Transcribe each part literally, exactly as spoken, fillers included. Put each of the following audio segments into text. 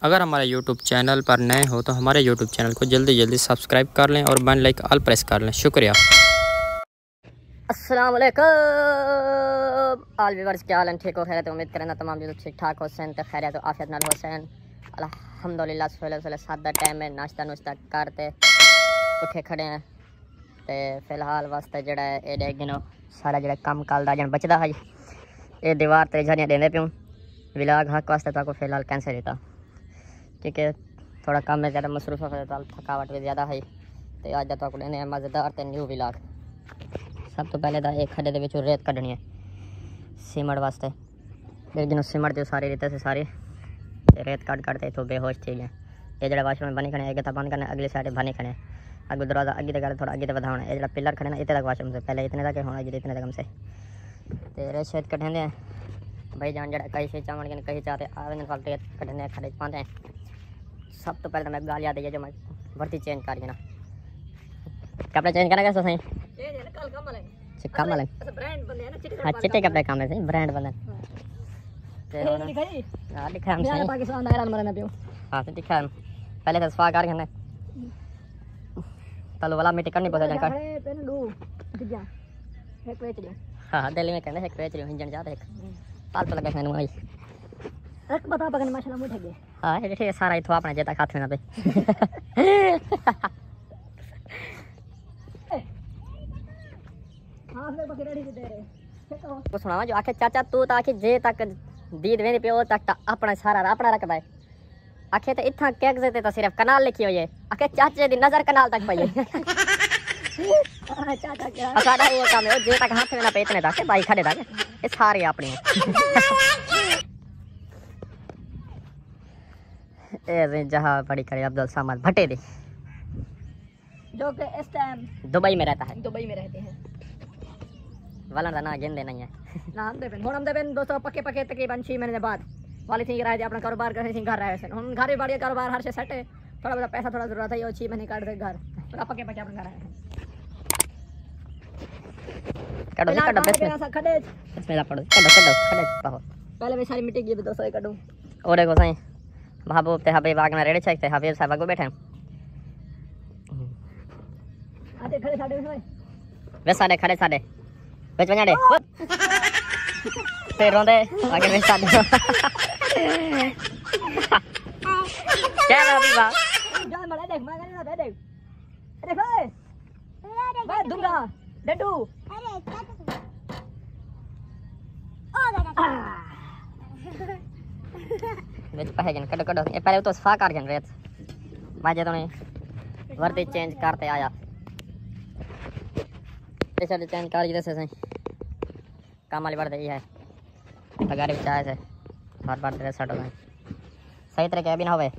اگر ہمارے یوٹیوب چینل پر نئے ہو تو ہمارے یوٹیوب چینل کو جلدی جلدی سبسکرائب کر لیں اور بین لائک آل پریس کر لیں۔ شکریہ۔ السلام علیکم۔ آل ویورز، کیا حال ہیں؟ ٹھیک ہو؟ خیریت؟ امید کریں تمام جو ٹھیک ٹھاک ہوسن تے خیریت و عافیت نال ہوسن۔ الحمدللہ، سویلے سویلے سات دا ٹائم ہے، ناشتہ نوشتہ کر تے اٹھے کھڑے ہیں۔ تے فی الحال واسطے جڑا ہے، اے ݙیکھ گھنو، سارا جڑا کم کال دا ڄݨ بچدا ہئی، اے دیوار تے جھاڑیاں ݙیندے پیوں۔ ولاگ حق واسطے تہاکوں فی الحال کینسل ݙتا، کیونکہ تھوڑا کم وچ زیادہ مصروف ہو، تھکاوٹ وی زیادہ ہئی۔ تے اڄ دا تہاکوں ݙیندے ہیں مزیدار تے نیو ولاگ۔ سب توں پہلے تاں اے کھݙے دے وچوں ریت کڈھݨی ہے، سیمنٹ واسطے۔ ݙیکھ گھنو، سیمنٹ تے سارے ریت سے سارے، تے ریت کڈھ کڈھ تے اتھوں بے ہوش تھی ڳئے۔ اے جڑا واش روم بݨی کھڑے، اڳے تاں بند کرݨے، اڳلی سائیڈ بݨی کھڑے۔ اڳوں دروازہ اڳے تے کر، تھوڑا اڳے تے ودھاوݨا۔ اے جڑا پلر کھڑے نا، اتنے تک واش روم سے، پہلے اتنے تک ہے، ہݨ اڳے اتنے تک ہم سے۔ تے ریت شیت کڈھیندے ہیں۔ بھائی جان جڑا کہیں شے چاوݨ کن، کہیں چاہ تے آوے نے، ریت کڈھیندے ہیں، کھݙے چ پاندے ہیں۔ سب توں پہلے تاں میں ڳالھ یاد آئی ہے جو میں وردی چینج کر گھناں۔ کپڑے چینج کرݨے کیسے سائیں؟ چینج ہے نا، کل کم والے۔ اچھا، کم والے۔ اصل برانڈ بندے ہیں نا، چٹے ہاں، کپڑے چٹے کپڑے کم ہے سائیں، برانڈ بندے۔ ہاں۔ تے اے ہݨ دکھائی؟ ہاں، دکھا ہم میرا سائیں۔ پاکستان دا اعلان مرنا پیو۔ ہاں، تے دکھا ہم۔ پہلے تاں صفا کر گھناں۔ تلو والا مٹی کرݨی پوسا جان کر۔ اے پن ݙو، ݙوجھا۔ ہک وچ ݙیو۔ ہاں، ہاں، دل میں کہندے ہک وچ ݙیو، انجن جا تے ہک۔ ہوں۔ پال پل لگا سائیں نمائی۔ ہک پتا پکن ماشاءاللہ مٹھ گئے۔ ہاں، اے ݙیکھے سارا اتھوں اپݨا جیتا ہتھ میں پے۔ ہاں، پھر بکرے ڈی دے رہے۔ او سݨاواں جو آکھے، چاچا توں تاں آکھے جے تک دید ویندی پئی او تک تاں اپݨا سارا اپݨا رقبہ ہے۔ آکھے تے اتھاں کیکس تے تاں صرف کنال لکھی ہوئی ہے۔ آکھے چاچے دی نظر کنال تک پئی ہے۔ ہاں، چاچا کیا؟ اساݙا او کم ہے، جے تک ہتھ میں نہ پے اتنے تک، بھائی کھڑے تک، اے سارے اپݨے ہیں۔ اے ریں جہاں پڑی کھڑے عبدالصمد بھٹے دی۔ جو کہ اس ٹائم دبئی میں رہتا ہے۔ دبئی میں رہتے ہیں۔ ولن دا ناں گھندے نہیں ہے۔ نہ آندے پن۔ ہݨ آندے پن دوستو، پکے پکے تقریباً چھ مہینے دے بعد۔ والی تھی رائے دے اپݨا کاروبار کرے، تھی گھر آئے سن۔ ہݨ گھر وی باڑی کاروبار ہر شے سیٹ ہے۔ تھوڑا بہت پیسہ تھوڑا ضرورت ہے، او چھ مہینے کڈھ دے گھر۔ تھوڑا پکے پکے اپݨا گھر آئے ہیں۔ کڈو جی، پہلے کڈو، بند بسم کرنا سا کھڈے۔ بسم اللہ پڑھو۔ کڈو، کڈو، کھڈے پاؤ۔ پہلے میں ساری مٹی گئی دوستو، اے کڈو۔ او ݙیکھو سائیں، محبوب تے حبیب آ ڳئے ریڑے چھک تے، حبیب صاحب اڳوں ٻیٹھے۔ آتے کھڑے ساݙے وچ ہوئے۔ وے ساݙے کھڑے ساݙے۔ وچ ونڄا ݙے۔ تے روندے، اڳے وچ ساݙے۔ کیا ہے حبیبا؟ جان مڑا ݙیکھ، میں کہندے پئے ݙیکھ۔ ݙیکھ اوئے۔ بس دھنگا، ڈڈو۔ وچ پہے گن، کڈو، کڈو۔ اے پہلے اتوں صفا کر گھن ریت۔ میں جدوں وردی چینج کر تے آیا۔ اے ساݙے چینج کر جیتے سے سائیں۔ کم والی وردی ہے۔ پگاری وچ آئے سے۔ بار بار ڈریس سٹ ہوئے۔ صحیح طریقے ابھی نہ ہوئے۔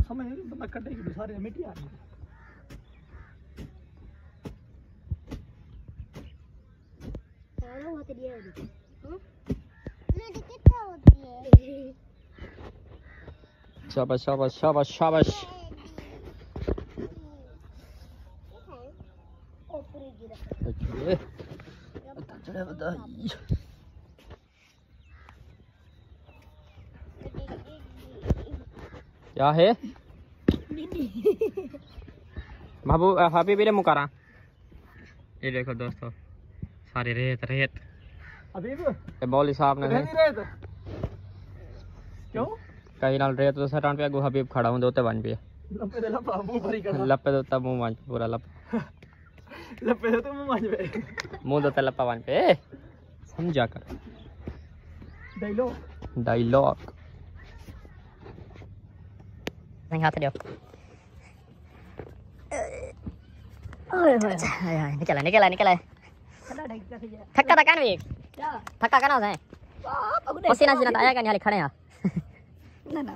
سمجھ نہیں، بندہ کٹے کیوں، سارے مٹی آ رہی ہے۔ ہاں، وہ تو دیا ہے۔ ہاں؟ نہیں، تو کتنا ہوتی ہے؟ شاباش، شاباش، شاباش، شاباش۔ اوکے۔ کیا ہے؟ محبوب، حبیب، میرے منہ کراں۔ اے ݙیکھو دوستو، ساری ریت، ریت۔ حبیب، اے مولوی صاحب نے کہیں دی ریت؟ کیوں؟ کہیں نال ریت تے سٹݨ پیا، اڳوں حبیب کھڑا ہوندے اتے ونڄ پیا۔ لپے تے لپا، منہ بھری کھڑا۔ لپے تے اتے منہ ونڄ پیا، پورا لپ۔ لپے تے منہ ونڄ پیا۔ منہ تے لپا ونڄ پیا۔ سمجھا کر۔ ڈائیلاگ۔ ڈائیلاگ۔ نہیں، ہتھ ݙیو۔ اوئے ہوئے۔ اچھا، ہائے ہائے، نکل آ، نکل آ، نکل آ۔ تھکا تاں کائنی وی۔ کیا؟ تھکا کائنی ہوسیں۔ پسینہ شینہ تاں آیا کائنی، حالی کھڑے ہاں۔ نہ، نہ۔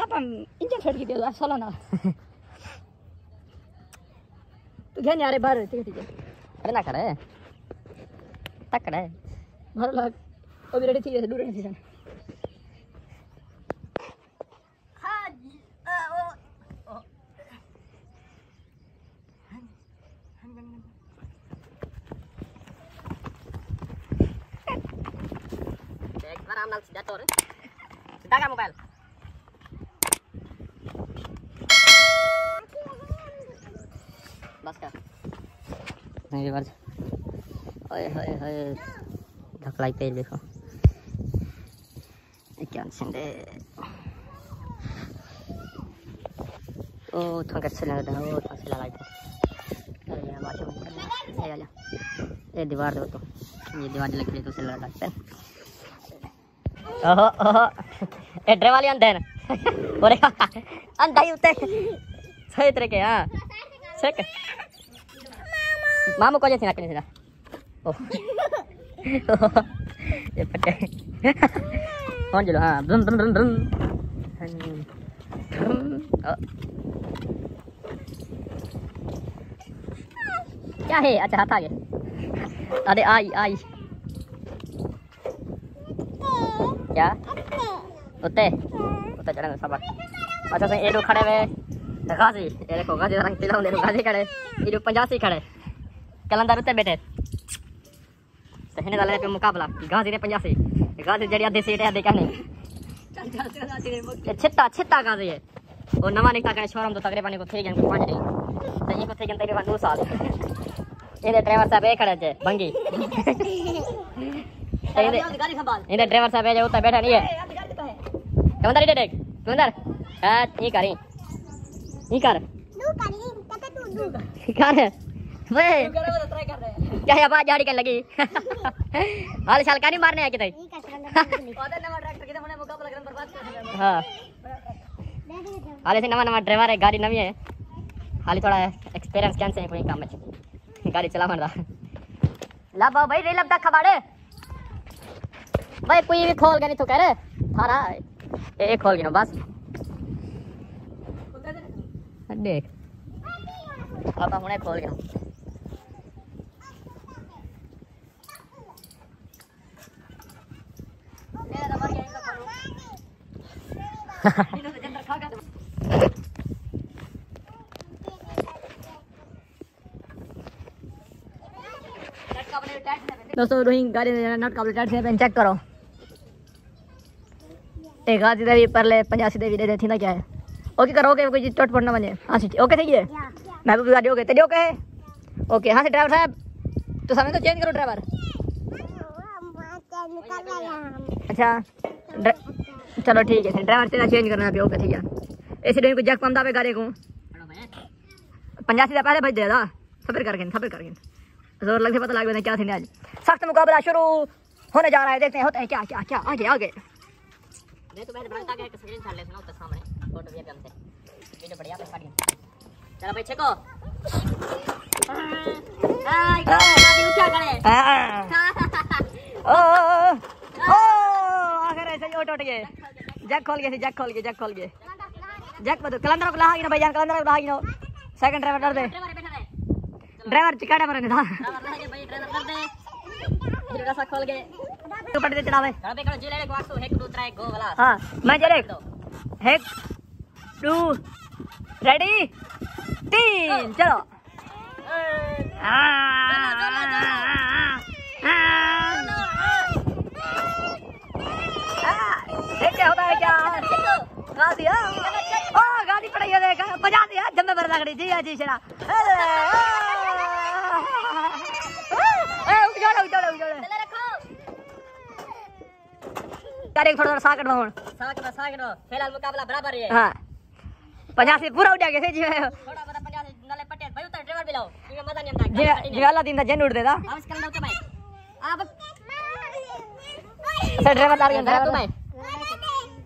آپ ہم انجن چھوڑ کے دے دو، آپ سولو نا۔ تو گھن یار، باہر، ٹھیک ہے، ٹھیک ہے۔ ارے نہ کھڑے۔ تکڑے۔ بھر لگ۔ او بھی ریڈی تھی، ڈو ریڈی تھی۔ ہاں جی، آ، او، او۔ ہاں جی، ہاں جی، ہاں جی۔ نال سیدھا ٹور۔ سیدھا کر موبائل۔ بس کر۔ نہیں، بس۔ اوئے ہوئے ہوئے۔ ڈھکلائی پہ دیکھو۔ اے کیا سنگے۔ او تھاں کر سلا دا، او تھاں سلا لگا۔ اے والا۔ اے دیوار دے تو۔ اے دیوار لگی تو سلا لگا۔ اوہو، اوہو۔ اے ڈرے والے اندھے نا۔ اور اندھا ہی اتے۔ صحیح طریقے، ہاں۔ چیک۔ مامو کو جیسے نہ کریں سیدھا۔ اوہ۔ اے پٹے۔ ہون چلو، ہاں۔ برم، برم، برم، برم۔ برم۔ آ۔ کیا ہے؟ اچھا، ہاتھ آ گئے۔ ارے، آئی، آئی۔ کیا؟ اتے؟ اتے چڑھن، صبر۔ اچھا، سائیں، ایڈو کھڑے وے غازی۔ اے دیکھو، غازی دا رنگ پیلا ہوندے، غازی کھڑے۔ ایڈو پنجاسی کھڑے۔ کلندر اتے بیٹھے۔ تے ہن دا لے پہ مقابلہ، غازی دے پنجاسی۔ غازی جڑی ادھی سیٹ ہے، ادھی کہنی۔ اے چھتا، چھتا غازی ہے۔ او نواں نکتا کنے شوروم تو تقریباً کو تھی گن کو پنج ڈے۔ تے یہ کو تھی گن تقریباً دو سال۔ اے دے ڈرائیور صاحب اے کھڑے جے، بھنگی۔ تے اے دے، اے دے ڈرائیور صاحب اے جو اتے بیٹھا نہیں ہے۔ کمندر اے ڈیکھ، کمندر۔ ہاں، یہ کری۔ یہ کر۔ کر۔ وے۔ کیا ہے، آواز جاڑی کن لگی۔ حال شال کانی مارنے آ کتے۔ ہاں۔ حال سے نواں نواں ڈرائیور ہے، گاڑی نویں ہے۔ حالی تھوڑا ایکسپیرینس کین سے کوئی کام ہے۔ گاڑی چلاوݨ دا۔ لا باو بھائی، ریل اب تک کھباڑے۔ بھائی کوئی بھی کھول کے نہیں تو کہہ رہے۔ تھارا۔ اے کھول گیا بس۔ دیکھ۔ آپا ہنے کھول گیا۔ دوستو، ݙوہیں گاڑی دے نٹ قابل ٹائٹ تھئے پئن، چیک کرو۔ اے غازی دے وی پرلے پنجاسی دے وی ݙے دے تھیندا کیا ہے؟ اوکے کرو، اوکے، کوئی ٹوٹ پھوٹ نہ ونڄے۔ ہاں سچی، اوکے تھئی ہے؟ میں بھی گاڑی اوکے، تیݙی اوکے ہے؟ اوکے، ہاں سر ڈرائیور صاحب، تساں وی تو چینج کرو ڈرائیور۔ اچھا، ڈر-، چلو ٹھیک ہے، ڈرائیور تیݙا چینج کرنا پیا، اوکے تھئی ہے۔ اے سی ݙوہیں کوں جیک پوندا پئے گاڑی کوں۔ پنجاسی دا پہلے بھڄ دے دا۔ صبر کر گن، صبر کر گن۔ زور لگ سے پتہ لگ ویندے کیا تھیندے اڄ۔ سخت مقابلہ شروع ہونے جا رہا ہے، دیکھتے ہیں ہوتا ہے کیا، کیا، کیا، آگے، آگے۔ میں تو پہلے بنتا کہ ایک سکرین شاٹ لے سنا، اس کے سامنے فوٹو بھی ہم سے۔ یہ جو بڑھیا پہ پڑی۔ چلو بھائی، چھکو۔ ہاں، اٹھا کھڑے۔ ہاں۔ او، او، او، او، آخر ایسے ہی وہ ٹوٹ گئے۔ جیک کھول گئے، جیک کھول گئے، جیک کھول گئے۔ جیک بدو، کلندر کو لاہا گنو بھائی جان، کلندر کو لاہا گنو۔ سیکنڈ ڈرائیور ڈر دے۔ ڈرائیور چکاڑا مرنے دا۔ ڈرائیور لاہا گئے بھائی، ڈرائیور ڈر دے۔ پھر رسا کھول گئے۔ تو پٹی تے چڑھاوے۔ کڑا بے کڑا جی لے کو آکسو، ایک، دو، ترے، گو والا۔ ہاں، میں جڑے۔ ایک، ٹو، ریڈی، تین، چلو۔ دیکھے ہوتا ہے کیا؟ غازی، ہاں۔ او، گاڑی پڑی ہے، دیکھ، پنجاسی ہے، جمے پر لگڑی، جی، جی، شرا۔ اے، اے، اجڑے، اجڑے، اجڑے۔ کر ایک تھوڑا تھوڑا ساکٹ میں ہن۔ ساکٹ میں، ساکٹ میں۔ فی الحال مقابلہ برابر ہے۔ ہاں۔ پنجاسی پورا اڈیا گیا جی۔ تھوڑا بہت پنجاسی نالے پٹے۔ بھائی، اتنا ڈرائیور بھی لاؤ۔ یہ مزہ نہیں آتا۔ جی، جی، اللہ دین دا جن اڑ دے دا۔ اب اس کلندر اتر بھائی۔ آپ سر ڈرائیور ڈال گیا، ڈرائیور۔ اتر بھائی۔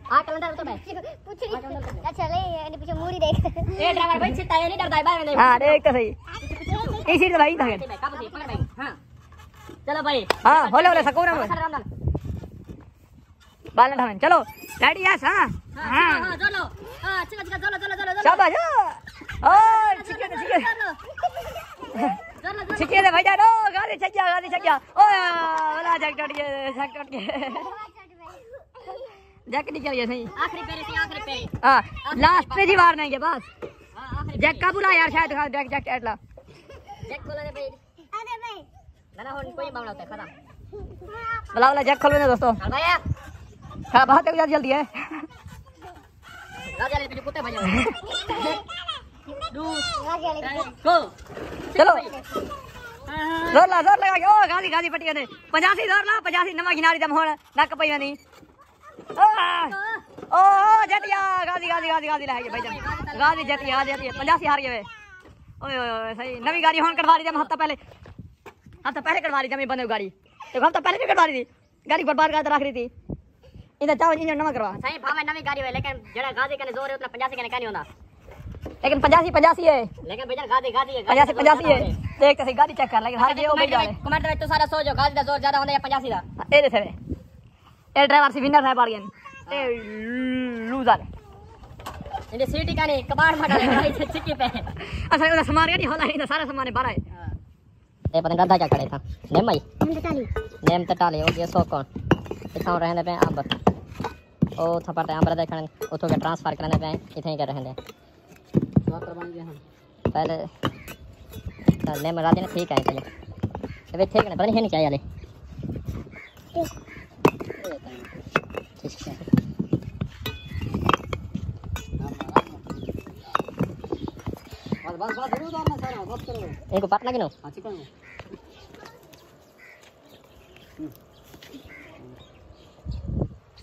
آ کلندر اتر بھائی۔ پوچھ رہی۔ اچھا، لے، یہ پیچھے موڑی دیکھ۔ اے ڈرائیور بھائی، چھتا یہ نہیں ڈردا ہے، بھائی، نہیں۔ ہاں، دیکھ تو صحیح۔ اسی تو بھائی تھا۔ کب سے پکڑ بھائی۔ ہاں۔ چلو بھائی۔ ہاں، ہولے ہولے، سکون ہے۔ ہاں، سر رام لال۔ بالن ٹھاویں۔ چلو، ریڈی ہے، ہاں؟ ہاں، ہاں۔ ہاں، چلو۔ ہاں، چلو، چلو، چلو، چلو، چلو، چلو۔ شاباش۔ او، چھکے دے، چھکے دے۔ چلو۔ چلو، چلو۔ چھکے دے بھائی جان، او، غازی چھکیا، غازی چھکیا۔ او، ولا جیک ٹوٹ گئے، جیک ٹوٹ گئے۔ جیک نکل گئے صحیح۔ آخری پہ سی، آخری پہ۔ ہاں، لاسٹ پہ دی وار نہیں ہے بس۔ ہاں، آخری پہ۔ جیک کا بلا یار، شاید جیک، جیک ایٹ لا۔ جیک کھولا دے بھائی۔ ارے بھائی۔ نہ، نہ، ہن کوئی معاملہ ہوتا ہے، ختم۔ بلا، بلا، جیک کھولو نا دوستو۔ چل بھائی۔ ہاں، بہت جلدی جلدی ہے۔ چلو۔ زور لا، زور لگا کے۔ او، غازی، غازی پٹی نے۔ پچاسی زور لا، پچاسی نواں گھناری دم ہوݨ۔ نک پئی ونڄی۔ او، او، جتیا، غازی، غازی، غازی، غازی لہہ ڳئے بھائی جان۔ غازی جتیا، غازی جتیا۔ پچاسی ہار ڳئے۔ اوئے، اوئے، اوئے، صحیح۔ نویں گاڑی ہݨ کڑوا ݙیندے ہفتہ پہلے۔ ہفتہ پہلے کڑوا ݙیندے میں بنو گاڑی۔ تے ہفتہ پہلے بھی کڑوا ݙیندے۔ گاڑی برباد کر رکھ ݙتی۔ ایندا چاول انجن نواں کروا۔ سائیں، بھاویں نویں گاڑی ہوئے، لیکن جیڑھا غازی کنے زور ہے، اتنا پچاسی کنے کائنی ہوندا۔ لیکن پچاسی، پچاسی ہے۔ لیکن بھائی جان، غازی، غازی ہے، غازی پچاسی ہے۔ دیکھ تے صحیح، گاڑی چیک کر، لیکن ہر جے او بھائی جانے۔ کمنٹ وچ تو سارا سوچو، غازی دا زور زیادہ ہوندا یا پچاسی دا؟ اے ݙسے وے۔ اے ڈرائیور سی ونر ہے پاڑ ڳئے۔ اے لوزر۔ ایندے سیٹ ہی کائنی، کباڑ ماڈل ہے، بھائی، چکی پے۔ اصل وچ سامان نہیں ہوندا، ایندا سارا سامان ہے، بارہ ہے۔ ہاں۔ اے پتہ نہیں ݙاڈھا کیا کھڑے تھا۔ نیم آئی؟ نیم تے ٹالی۔ نیم تے ٹالی ہو ڳئی سوکݨ۔ اتھاں رہندے پئے امب۔ او اتھاں پٹے امب رہندے کھڑے، اتھوں کے ٹرانسفر کریندے پئے، اتھاں ہی کے رہندے۔ پہلے تاں نیم راجے نے ٹھیک ہے پہلے۔ اے ٹھیک نے، پتہ نہیں ہے نہیں کیا یار۔ ٹھیک ہے۔ بس، بس، بس، ضرور ڈالنا سارا، بس کرو۔ ان کو پتہ لگے نا؟ ہاں، ٹھیک ہے۔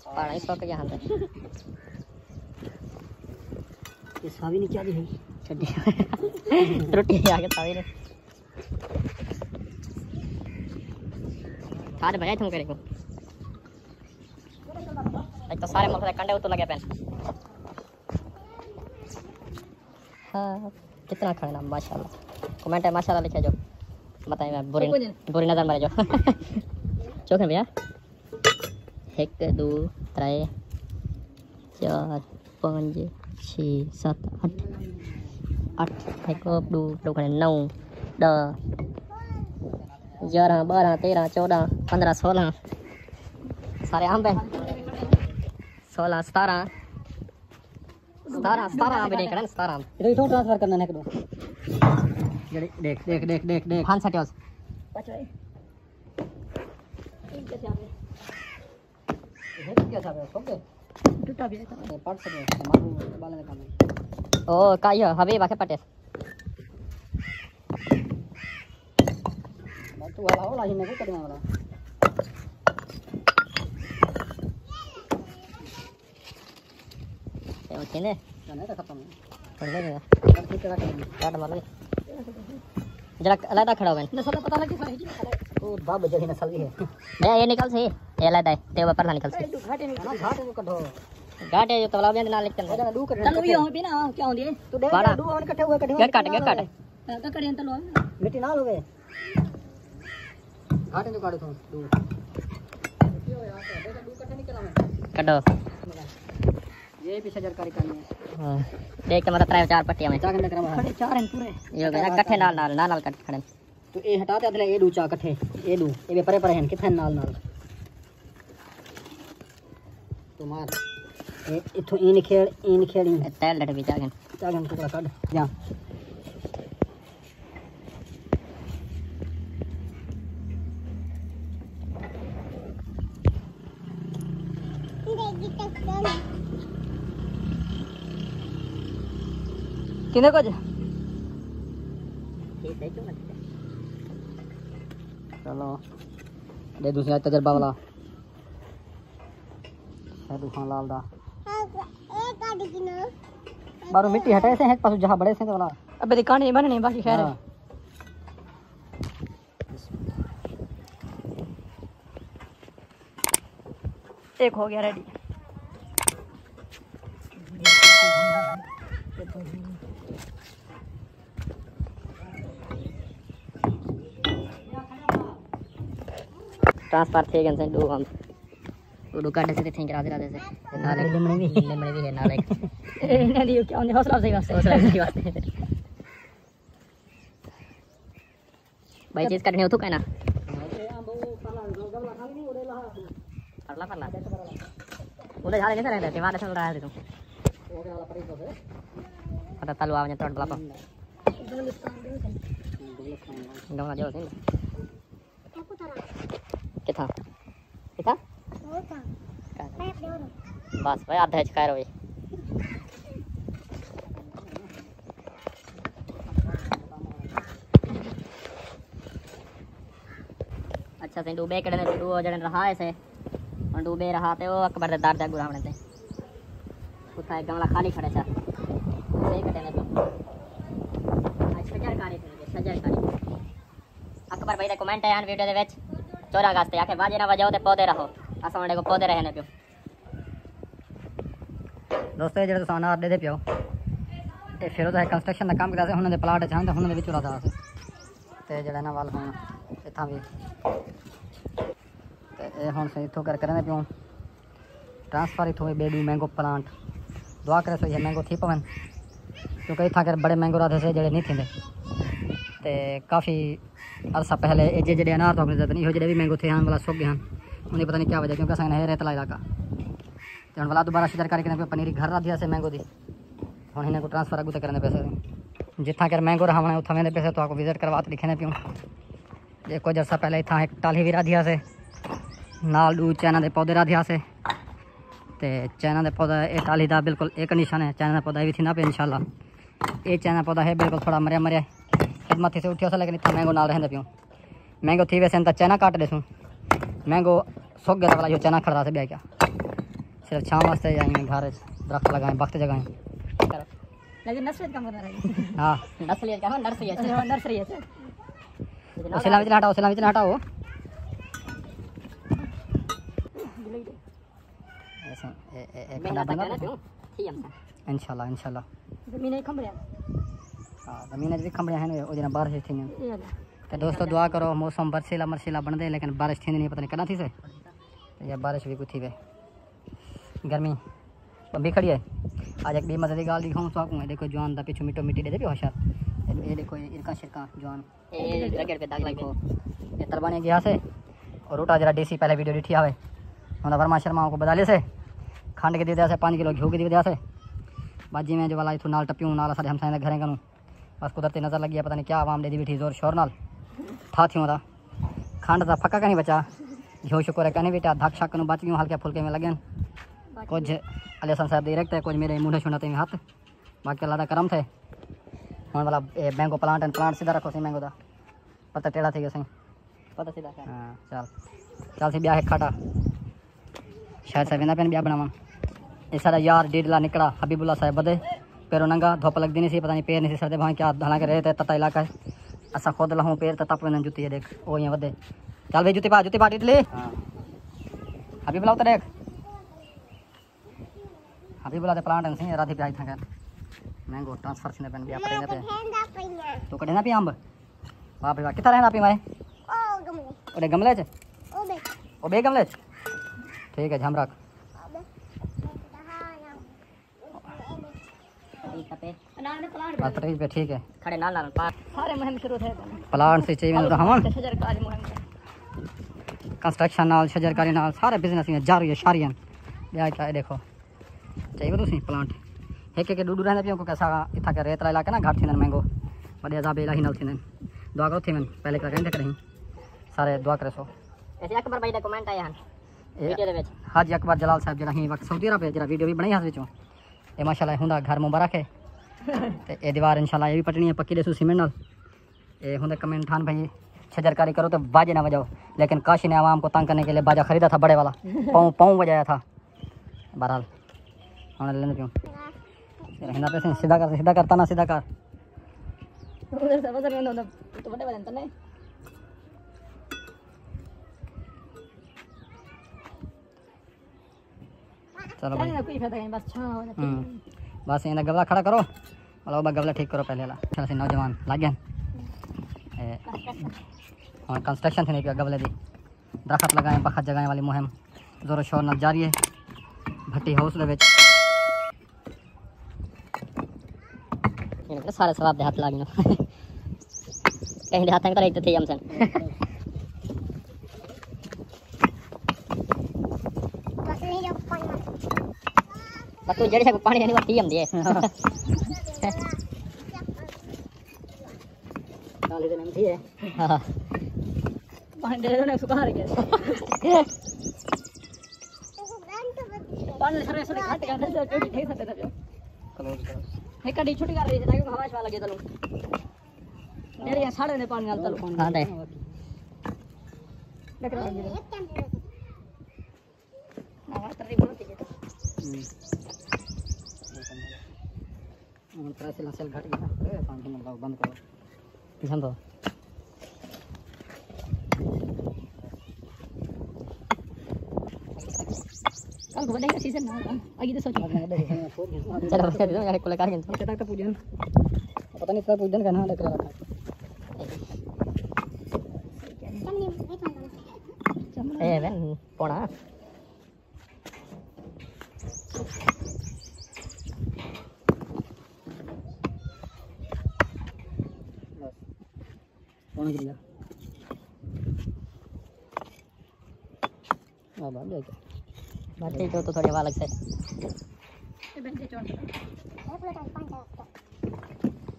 پاݨا ہی سک ڳیا ہاں تے۔ یہ ساوی نہیں کیا دی ہے؟ چھڈی۔ ترٹی آ کے ساوی نے۔ کھاد بھجائی تم کرے کو۔ اڄ تاں سارے ملک دے کنڈے اتوں لڳے پئے۔ ہاں، کتنا کھانا، ماشاءاللہ۔ کمنٹ ہے ماشاءاللہ لکھے جو۔ بتائیں میں بری، بری نظر مارے جو۔ چوکھے بھیا۔ ہک، ݙو، ترے، چار، پنج، چھ، ست، اٹھ۔ اٹھ، ہک، ݙو، ݙو کھڑے، نو، ݙاہ، یارہاں، ٻارہاں، تیرہاں، چوݙاں، پندرہاں، سولہاں۔ سارے امب ہیں۔ سولہاں، ستارہاں۔ ستارہاں، ستارہاں امب ݙیکھ کھڑے، ستارہاں امب۔ اتھوں، اتھوں ٹرانسفر کرنا نے ہک ݙو۔ جڑے، ݙیکھ، ݙیکھ، ݙیکھ، ݙیکھ، ݙیکھ۔ ہاں، سٹیوس۔ اچھا، اے۔ ٹھیک ہے، سیاݨے۔ ٹٹا پیا تھا۔ او، کائیو، حبیب آکھے پٹے۔ بس تو والا، والا ہی میں کو کرنے والا۔ اے او تھیندے؟ نہ، نہ، ختم ہے۔ کر دے گا۔ کٹ مار لے۔ جڑا علیحدہ کھڑا ہوئے۔ نسل دا پتہ لگے ساری چیز۔ او دب جڑی نسل دی ہے۔ اے، اے نکل سی، اے علیحدہ ہے، تے او پرلا نکل سی۔ گھاٹے نوں کڈھو۔ گھاٹے جو تولا بیند نال نکل۔ چلو، یہ ہو بھی نا، کیا ہوندی ہے؟ تو ڈے بڑا۔ ڈو ہن کٹھے ہوئے، کٹھے ہوئے، کٹ، کٹ۔ ہاں، ککڑیاں تلو۔ مٹی نال ہوئے۔ گھاٹے جو کاڑو تو، ڈو۔ کڈو۔ یہ بھی شجر کاری کرنی ہے۔ ہاں۔ دیکھ تے مطلب ترے چار پٹیاں میں۔ چار گھنٹے کرا۔ کھڑے چار ہیں پورے۔ یہ ہو گیا، کٹھے نال، نال، نال، نال کٹ کھڑے۔ تو اے ہٹا تے ادھلے اے ݙو چا کٹھے، اے ݙو، اے وی پرے پرے ہن، کتھے نال نال۔ تو مار۔ اے اتھوں این کھیڑ، این کھیڑ، این۔ اے تیل ڈٹ وچ آ گئے۔ آ گئے، ٹکڑا کڈھ۔ جا۔ کنے کچھ؟ چلو، ݙے دوسرا تجربہ والا۔ شاہد خان لال دا۔ بارو مٹی ہٹائے سے، ہک پاسو جہاں بڑے سے تو والا۔ ابے دی کہانی نہیں بننی، باقی خیر ہے۔ ہاں۔ ایک ہو گیا ریڈی۔ ٹرانسفر تھی گئے سن ݙو ہم۔ ݙو ݙو کڈھ سے تھیں کرا دے رہے سے۔ نال ایک لمڑے بھی، لمڑے بھی ہے نال ایک۔ اے انہاں دی کیا ہوندی حوصلہ افزائی واسطے۔ حوصلہ افزائی واسطے۔ بھائی چیز کڈھنی اتھوں کائنا۔ پھڑلا پھڑلا۔ اندر جھاڑے نہیں سر، دیوار سے لڑا ہے تو۔ پتہ تلو آ ونجے توڑ بلا پا۔ گملا جو سن۔ کتھاں؟ کتھاں؟ بس بھائی، ادھے اچ خیر ہوئی۔ اچھا سائیں، ݙو ٻئے کݙے نے، ݙو جݙے رہا ہے سے، ہݨ ݙو ٻئے رہا تے او اکبر دے در دے اڳوں رہوݨے تے۔ اتھاں ہک گملا خالی کھڑے سا۔ ٻئے کݙے نے۔ اڄ شجر کاری تھی، شجر کاری۔ اکبر بھائی دے کمنٹ آئے ہن ویڈیو دے وچ، چودہ اگست تے، آکھے واجے نہ وجاؤ تے پودے رہو۔ اساں انہاں کوں پودے رہے نے پیوں۔ دوستو، اے جیڑھے تساں انار ݙیہدے پیو، اے فیروز ہے کنسٹرکشن دا کم کردا سے، انہاں دے پلاٹ اچ ہن تے انہاں دے وچوں رہدا سے۔ تے جیڑھا نا ول ہن اتھاں وی، تے اے ہن سئیں اتھوں کر کرݨے پیوں ٹرانسفر اتھوں وی ٻئے ݙو مینگو پلانٹ۔ دعا کریسو اے مینگو تھی پون، کیونکہ اتھاں کر بڑے مینگو رہدے سے جیڑھے نہیں تھیندے۔ تے کافی عرصہ پہلے اے جے جیڑھے انار تو اپنے زیادہ نہیں ہو، جیڑھے وی مینگو تھے ہن والا سک ڳئے ہن۔ انہیں پتہ نہیں کیا وجہ، کیونکہ اساں ہے ریتلا علاقہ۔ تے ہݨ ولا دوبارہ شجر کاری کریندے پئے، پنیری گھر رہدی ہاسے مینگو دی۔ ہݨ انہاں کوں ٹرانسفر اڳوں تے کریندے پئے سے۔ جتھاں کر مینگو رہاوݨے اتھاں ویندے پئے سے، تہاکوں وزٹ کروا تے ݙکھیندے پیوں۔ جے کجھ عرصہ پہلے اتھاں ہک ٹالھی وی رہدی ہاسے، نال ݙو چائنا دے پودے رہدے ہاسے۔ تے چائنا دے پودا، اے ٹالھی دا بالکل اے کنڈیشن ہے، چائنا دا پودا اے وی تھیندا پئے انشاءاللہ۔ اے چائنا پودا ہے بالکل تھوڑا مریا مریا، خدمت تھی سے اٹھیا سا، لیکن اتھاں مینگو نال رہندے پیوں۔ مینگو تھی ویسن تاں چائنا کٹ ݙیسوں۔ مینگو سک ڳئے تاں ولا ایہو چائنا کھڑدا سے، ٻیا کیا؟ صرف چھاں واسطے یا ایویں گھر اچ درخت لڳائیں، بخت جڳائیں۔ لیکن نرسری کم کرنا رہے۔ ہاں۔ نرسری کم، نرسری ہے۔ نرسری ہے۔ اسے لاوچ نہ ہٹاؤ، اسے لاوچ نہ ہٹاؤ۔ ایسے، اے، اے، اے کھڑا بنا دے۔ انشاءاللہ، انشاءاللہ۔ زمین ہی کھنبڑیا۔ ہاں، زمین اچ وی کھنبڑیا ہیں، او جنہاں بارش تھی نہیں۔ اے اللہ۔ تے دوستو، دعا کرو، موسم برسیلا مرسیلا بݨدے، لیکن بارش تھیندی نہیں، پتہ نہیں کݙاں تھیسے۔ تے یا بارش وی کوئی تھیوے۔ گرمی بمبی کھڑی ہے۔ اڄ ہک ٻئی مزے دی ڳالھ ݙکھاؤں تہاکوں، اے ݙیکھو جوان دا پچھوں مٹو مٹی ݙیہدے پیو ہوشیار۔ اے، اے ݙیکھو، اے ارکاں شرکاں جوان۔ اے رگڑ پئے داغ لڳے۔ ݙیکھو، اے تلباݨی ڳیا سے۔ اور روٹا جیڑھا ݙیسی پہلے ویڈیو ݙٹھی آوے۔ ہݨ ورما شرما کوں بدالے سے۔ کھنڈ کے ݙیہدے سے، پنج کلو گھیو کے ݙیہدے سے۔ بس جیویں جو والا اتھوں نال ٹپیوں، نال اساݙے ہمسائیں دے گھریں کنوں۔ بس قدرتی نظر لڳی ہے، پتہ نہیں کیا عوام ݙیہدی بیٹھی زور شور نال۔ تھا تھیوں دا۔ کھنڈ دا پھکا کائنی بچا۔ گھیو شکر ہے کائنی بچا، دھک شک کنوں بچ ڳیوں، ہلکے پھلکے میں لڳن۔ کجھ علی حسن صاحب دے ڈائریکٹ ہے، کجھ میݙے مونڈھے شونڈھے تے ہتھ۔ باقی اللہ دا کرم تھئے۔ ہݨ والا اے مینگو پلانٹ اینڈ پلانٹ سیدھا رکھو سئیں مینگو دا۔ پتہ ٹیڑھا تھی ڳیا سئیں۔ پتہ سیدھا کر۔ ہاں، چل۔ چل سئیں، ٻیا ہک کھاٹا۔ شاید صاحب ویندا پئے ٻیا بݨاوݨ۔ اے ساݙا یار ڈیڈلا نکڑا حبیب اللہ صاحب ودے۔ پیروں ننگا، دھپ لڳدی نہیں سی، پتہ نہیں پیر نہیں سی سڑدے، بھاویں کیا، حالانکہ ریت ہے، تتا علاقہ ہے۔ اساں خود لہوں پیر تے تپ ویندن جتی ہے، ݙیکھ۔ او ایاں ودے۔ چل بھئی، جتی پا، جتی پا ڈیڈلی۔ ہاں۔ حبیب اللہ اتر ݙیکھ۔ حبیب اللہ دے پلانٹ ہن سئیں، رادھی پیا اتھاں کر۔ مینگو ٹرانسفر تھیندے پئن، ٻیا پٹیندے پئے۔ تو کڈھیندا پیا امب؟ واہ بھائی واہ، کتھاں رہندا پیا میں؟ او گملے۔ اوݙے گملے چ؟ او ٻئے۔ او ٻئے گملے چ؟ ٹھیک ہے، جھم رکھ۔ بس پٹیج پہ ٹھیک ہے۔ کھڑے نال نال پار۔ سارے مہم شروع تھئے پئن۔ پلانٹ سے چاہیے تو ہم۔ شجر کاری مہم۔ کنسٹرکشن نال، شجر کاری نال، سارے بزنس میں جاری ہے، شاری ہیں۔ ٻیا کیا ہے ݙیکھو۔ چاہیے تسی پلانٹ۔ ہک ہک ݙو ݙو رہندے پیوں، کیونکہ اساں اتھاں کے ریت والا علاقہ نا، گھٹ تھیندن مینگو۔ وݙے عذاب الہی نال تھیندن۔ دعا کرو تھیون، پہلے کر کہیں۔ سارے دعا کرسو۔ ایسے اکبر بھائی دے کمنٹ آئے ہن۔ اے ویڈیو دے وچ۔ حاجی اکبر جلال صاحب جیڑھا ہی وقت سعودی عرب ہے، جیڑھا ویڈیو وی بݨائی ہس وچوں۔ اے ماشاءاللہ ہوندا گھر مبارک ہے۔ تے اے دیوار انشاءاللہ اے وی پٹݨی ہے، پکی ݙیسوں سیمنٹ نال۔ اے ہوندے کمنٹ ہن بھائی، شجر کاری کرو تے باجے نہ وجاؤ، لیکن کاشی نے عوام کو تنگ کرنے کے لیے باجا خریدا تھا بڑے والا، پاؤں پاؤں وجایا تھا۔ بہرحال ہݨ لیندے پیوں۔ یار ہندا پیسے سیدھا کر، سیدھا کر، تانا سیدھا کر۔ ادھر سے، ادھر سے، ادھر سے، تو بڑے والے تو نہیں۔ چلو بھائی۔ چلو، کوئی فائدہ نہیں، بس چھاں ہو جاتی ہے۔ ہوں۔ بس ایندا گملا کھڑا کرو۔ مطلب، وہ گملا ٹھیک کرو پہلے والا۔ چلو، سی نوجوان لگ گئے۔ اے، ہن کنسٹرکشن تھیندی پئی گملے دی۔ درخت لگائیں، بخت جگائیں والی مہم زور و شور نال جاری ہے۔ بھٹی ہاؤس دے وچ۔ سارے ثواب دے ہتھ لڳ ڳئے۔ کہیں دے ہتھ کرے تو تھی ہم سن۔ بس تو جڑے کو پانی نہیں، وہ تھی ہم دے۔ نال ہی تو نہیں تھی ہے۔ ہاں۔ پانی دے دو نا، سکھا رکھے۔ سرے سرے گھٹ کر دے، چھوٹی ٹھیک سکدے پئے۔ کلوز کر۔ ہک ڈی چھٹی کر رہی ہے، تاکہ ہوا شوا لگے تلو۔ جیڑھے ساڑے نے پانی نال تلو۔ ہاں دے۔ ڈکھ لگی دے۔ ہاں، تری بہت ہی جتا۔ ہوں۔ ہݨ ترے سیلاں سیل گھٹ ڳیا، اے پاݨی کوں بند کرو۔ جھمبو۔ کل کو وݙے سیزن نہ ہو، اڳے تے سوچو۔ چلو، بس کر دو، یار، کل کر گھنٹہ۔ اتنے تک تو پوجن۔ پتہ نہیں اتنا پوجن کرنا، ڈاکٹر والا۔ اے وین پونا۔ پوݨ کلو۔ آ بھائی، دیکھ۔ بھرتی تو، تو تھوڑی ہوا لگ سے۔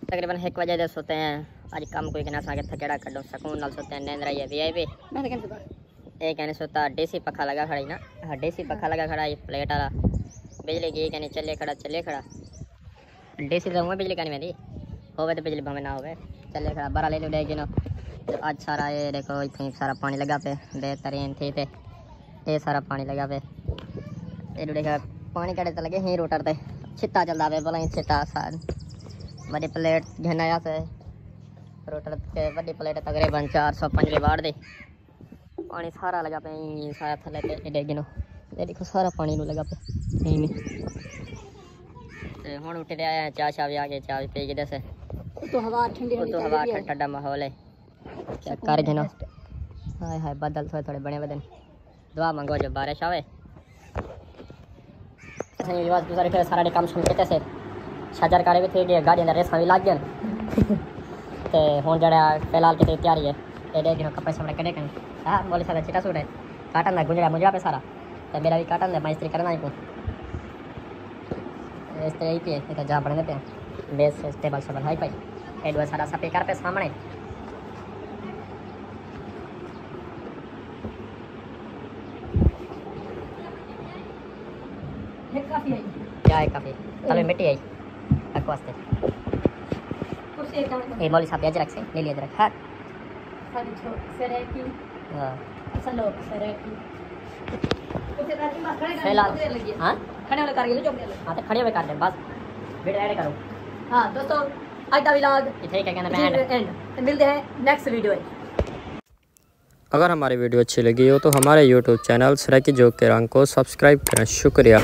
تقریباً ہک وجے دے ستے ہیں۔ اڄ کم کوئی کنا، اساں کے تھکیڑا کڈوں، سکون نال ستے ہیں، نیند رہی ہے وی آئی پی۔ میں تے کہیں ستا۔ اے کہیں ستا، ڈی سی پکھا لگا کھڑا ہی نا۔ ہاں، ڈی سی پکھا لگا کھڑا ہی، پلیٹ والا۔ بجلی گئی کہیں، چلے کھڑا، چلے کھڑا۔ ڈی سی تے اونویں بجلی کائنی ویندی، ہووے تے بجلی بھاویں نہ ہووے۔ چلے کھڑا، بارہ لے لو ڈے گنو۔ تے اڄ سارا اے ݙیکھو، اتھیں سارا پاݨی لڳا پئے، بہترین تھی تے اے سارا پاݨی لڳا پئے۔ اے ݙیکھو، پاݨی کݙے تے لڳے ہیں روٹر تے، چھتا چلدا پئے، بھلا ہی چھتا سا-، وݙی پلیٹ گھن آیا سے روٹر تے، وݙی پلیٹ تقریباً چار سو پنجویہہ واٹ دی۔ پاݨی سارا لڳا پئے، ایں سارا تھلے تے ایݙے گنو۔ اے ݙیکھو، سارا پاݨی نوں لڳا پئے۔ ایں میں۔ تے ہݨ اٹھ تے آئے ہیں، چاہ شاہ وی آ ڳئے، چاہ وی پی کے ݙسے۔ اتوں ہوا ٹھنڈی اتوں ہوا ٹھنڈا ماحول ہے۔ چیک کر گھنو۔ ہائے ہائے، بادل تھوڑے تھوڑے بݨے ودن۔ دعا منگو جو بارش آوے۔ سائیں ویورز، تساں ݙیکھو سارا ݙے کم شروع کیتے سے، شجر کارے وی تھی ڳئے، گاݙیاں دے ریساں وی لڳ ڳئن۔ تے ہݨ جیڑھا فی الحال کیتے تیاری ہے، اے ݙے گھنو کپڑے شپڑے کݙے کن۔ ہاں، مولوی صاحب دا چٹا سوٹ ہے، کاٹن دا گنجڑا منجڑا پئے سارا، تے میݙا وی کاٹن دا، میں استری کرݨا ہی کوں۔ استری آئی پئی ہے، اتھاں جا بݨدے پئے۔ بیس ٹیبل شیبل ہائی پائی، اے ݙو سارا سپیکر پئے سامݨے۔ ہک کافی آئی۔ کیا ہے کافی؟ تلے مٹی آئی۔ حق واسطے۔ کرسی ایک دم۔ اے مولوی صاحب دی اجرک سے، نیلی اجرک۔ ہاں۔ ساری چھو-، سرائیکی۔ ہاں۔ اصل لوگ سرائیکی۔ کرسی کر کے بس کھڑے کر فی الحال۔ دیر لگی ہے۔ ہاں؟ کھڑے ہوئے کر کے جو دیر لگی۔ ہاں، تے کھڑے ہوئے کر دیں، بس۔ ویڈیو ایڈ کرو۔ ہاں، دوستو، اڄ دا ولاگ اتھے ہی کر کے جی، اینڈ۔ اینڈ۔ تے ملدے ہیں نیکسٹ ویڈیو وچ۔ اگر ہماری ویڈیو اچھی لگی ہو تو ہمارے یوٹیوب چینل سرائیکی جوک کے رنگ کو سبسکرائب کریں۔ شکریہ۔